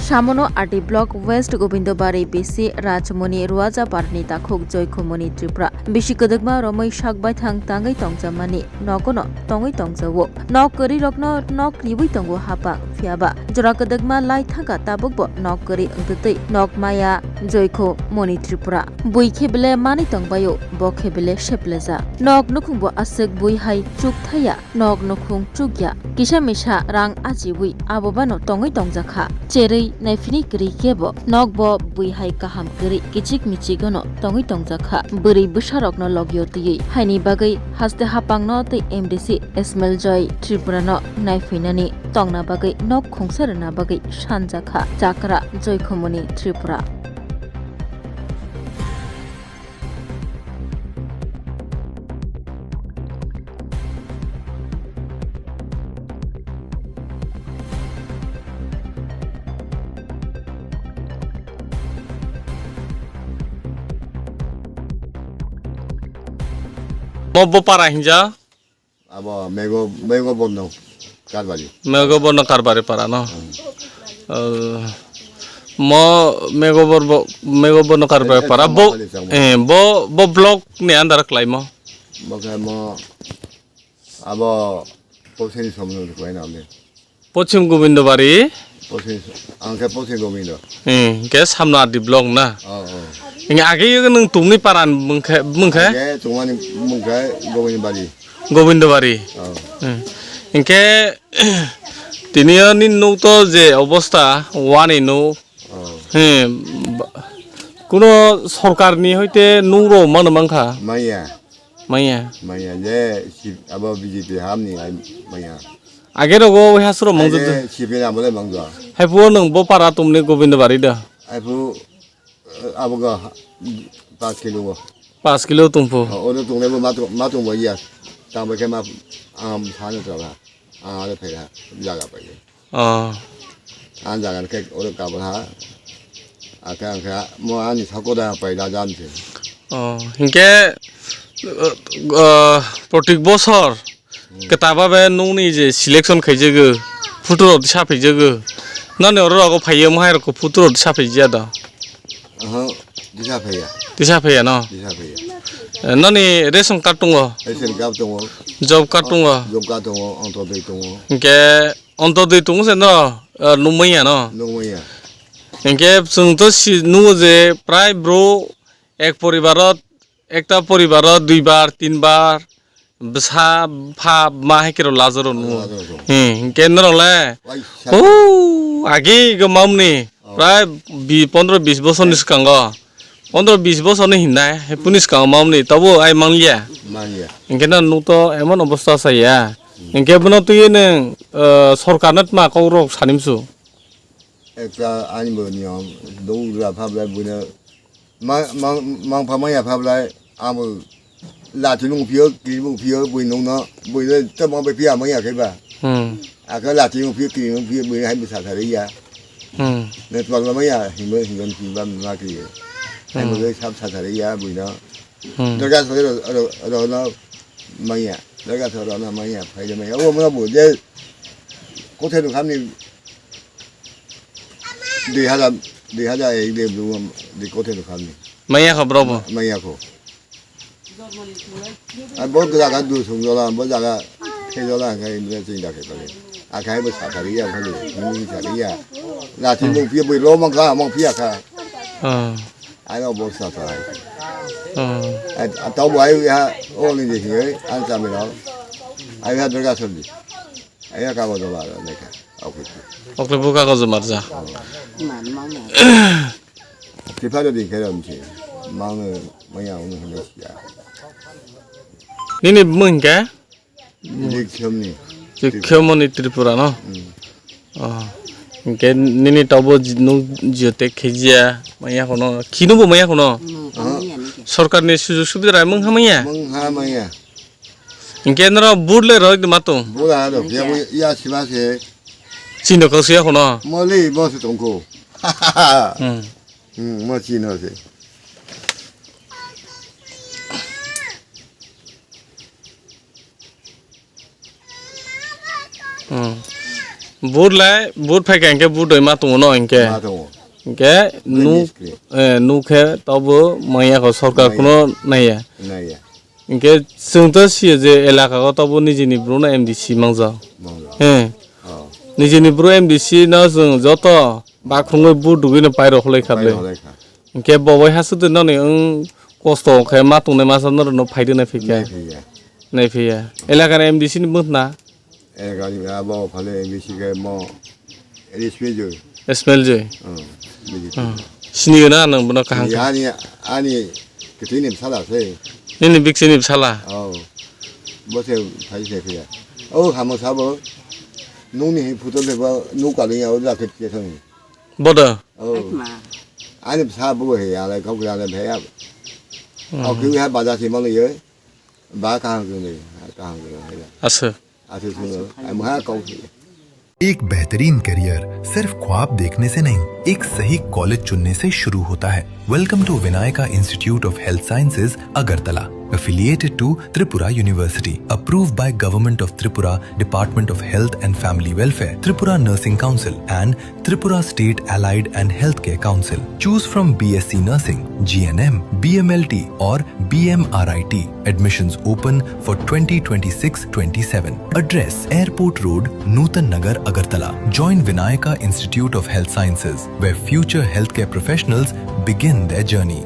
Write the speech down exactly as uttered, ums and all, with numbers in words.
Samono R D Block West Gobindobari B C Rajmoni Ruajaparni takhuk Joikhumoni Tripura. Bisi kwdwkma romwi sak baithang tangwi tongjamani nogono tongwi tongjao. Nok kwrwirokno nok riwi tongo hapang, phiyaba jora kwdwkma lai thangkha tabukbo nok kwrwi wngtwtwi nok maya Joikhumoni Tripura. Bui khe bele manwi tongbaio, bo khe bele seplejak. Nok nukhungbo aswk bui hai chuk thaya. Nok nukhung chukya, kisa misa rang ajiwi abo bano tongwi tongjakha. Cherwi naiphini kwrwi kebo nokbo bui hai kaham kwrwi kichik michigono tongwi tongjakha. Bwrwi bwsarokno logio twiwi haini bagwi haste hapangno tei M D C Ismail Joy Tripurano naiphinani tongna bagwi nok khungsa rwna bagwi sanjakha Chakra Joikhumoni Tripura. Bo, bo para hinja? Abo Mego, Mego Borno Karbari. Mego Borno Karbari para no? Hmm. Eh, mo Mego Bor-, bo, Mego Borno Karbari Eh, eh, para. Changma Bo, Bali, Changma. Eh, bo, bo block ni under khlaimo? Bo khe mo abo Poseni Somno khlaina abo. Pochim Gobindobari. Pochim, ang khe Pochim Gobindo. Hmm, ke samno R D block na? Oh, oh. Inge age yo nung tumni paran mungkhe, mungkhe? Age tumani mungkhe Gobindobari. Gobindobari. Oh. Hmm. Inke tini yo ni nuk to je obosta wani nuk. Oh. Hmm, ba-, kuno sorkar ni hoite nuk ro mano mangkha? Maya. Maya. Maya je si abo B J P ham ni ai maya. Age rogo wai hasro mangjo. Age si pina bole mangjo. Hai puo nung bo para tumni Gobindobari da. Ai pu, eh, abo ga ha-, pas kilo go. Pas kilo tungphu. Oh, oro tungnai bo matung, matung bo ya. Tang bai khe ma, am sano tra ba. Ah, aro phai ha, jaga pai. Oh. Ang jaga khe oro kabra ha. Aka ang kha mo ani sako da pai da jam se. Oh, hinkhe, uh, uh, protik bosor Hmm. Kwtaba be nungni je selection khaijago, photo rok tisa phaijago. Nani oro rogo phaiye mohai rok photo rok tisa phaiya da. Aha, tisa phaiya. Tisa phaiya no? Tisa phaiya. Eh, nani ration card tongo? Ration card tongo. Job card tongo? Job card tongo, Antodoi tongo. Hinkhe Antodoi tongo se no, eh, nungmaya no? Nungmaya. Hinkhe chwng to si nugo je prai bro ek poribaro Ekta poribaro dui bar, tin bar, bwsa, pha, ma hai khe rw lazaro nu. Lazaro. Hmm, hinkhe norok le, Wai, sa- huu, agi go mamni, Oh. Prai bi-, pondro bis bosor ni swkango, pondro bis bosor ni hinai, hai puni swkango mamni, tobo ai manliya. Manliya. Hinkhe no nuk to emon obosta saya. Hmm. Hinkhe bono twi nwng, eh, sorkar no tma kok rok sanimsu. Ekta ani bo niyom, dou ra pha bwlai buino ma-, ma-, mangpha maya pha bwlai, amo lati nung phio, kiri nung phio, bui nung no, bui no tamo bai phia maya khe ba. Hmm. Aka lati nung phio, kiri nung phio, bui hai bwsa thari ya. Hmm. Ne twa maya, hingo, hingo, hingo, ma kiri. Hai Hmm. mo sab sa thari ya, bui no. Hmm. Dorga thore ro, ro, ro no maya. Dorga thore ro no maya, phai de maya. O mo bu je, kothe no khamni Dui hajar, dui hajar ek de bru di kothe no khamni. Maya kho bro bo. Maya kho. Ai bo jaga du sung jola, bo jaga khe jola, khe imre ching da khe pale. Akhai bo sa thari ya, khali, ni sa thari ya. Lati mo phia bo lo mang kha, mang phia kha. Ah. Ai no bo sa thari. Ah. Ai, tau bo ai ya, o ni de hi, an sa mi lo. Ai ya Durga Sabji. Ai ya ka bo jola, ne kha. Okle buka ko jumar ja. Tiphano di khe ram si. Mang maya ung hene sia. Nini bumung ke? Di khemni. Di khemoni Tripura no? Hmm. Oh. Ke nini tabo nu jiote khejia maya kono. Khinu bo maya kono. Hmm. Sorkar ni sujug subida rai mung hamaya? Mung hamaya. Hinkhe norok vote le rwk de ma tong? Bura rok ya, ya sima se. Chini kok suya kono? Moli bo se tongko. Hmm. Hmm, mo chino se. Hmm. Vote lai, vote phaikha hinkhe vote doi ma tongo no hinkhe. Ma tongo. Hinkhe Nai nu, miskri. Eh, nu khe tobo manya kho sorkar Manya. Kuno naiya. Naiya. Hinkhe chwng to siyo je elaka o tobo nijini bru no M D C mangjak. Mangjak. Eh. Oh. Nijini bru M D C no chwng joto bakhungwi vote dugwi no pairok holai kha Pairok ble. Holai kha. Hinkhe bo bai hasu de noni wng kosto khe ma tongnai masa norok no phaidi nai phikha. Nai phikha. Nai phikha. Elaka ni M D C ni bwthna. Elaka ni abo phale M D C khe mo Ismail Joy. Ismail Joy. Hmm. B J P. Hmm. Sini gana nang bono kaham khe. Ani, ani ketini bsala se. Nini biksini bsala. Oh. Bo se phai se phiya. Oh, hamo sabo. Nungni hi photo leba nuk kali ya o jaket ke thang. Bodo. Oh. Atma. Ani bsa bugo he, ale kau kri ale bhe ya. Mhm. Au kri ha baja si mang ye. Ba kahang kri ne, kahang kri ne. Asa. Asa suno, ai mo ha kau kri. एक बेहतरीन करियर सिर्फ ख्वाब देखने से नहीं, एक सही कॉलेज चुनने से शुरू होता है। Welcome to Vinayaka Institute of Health Sciences, Agartala, affiliated to Tripura University, approved by Government of Tripura, Department of Health and Family Welfare, Tripura Nursing Council, and Tripura State Allied and Healthcare Council. Choose from B S C Nursing, G N M, B M L T or B M R I T. Admissions open for twenty twenty-six twenty-seven. Address: Airport Road, Nutan Nagar, Agartala. Join Vinayaka Institute of Health Sciences, where future healthcare professionals begin their journey.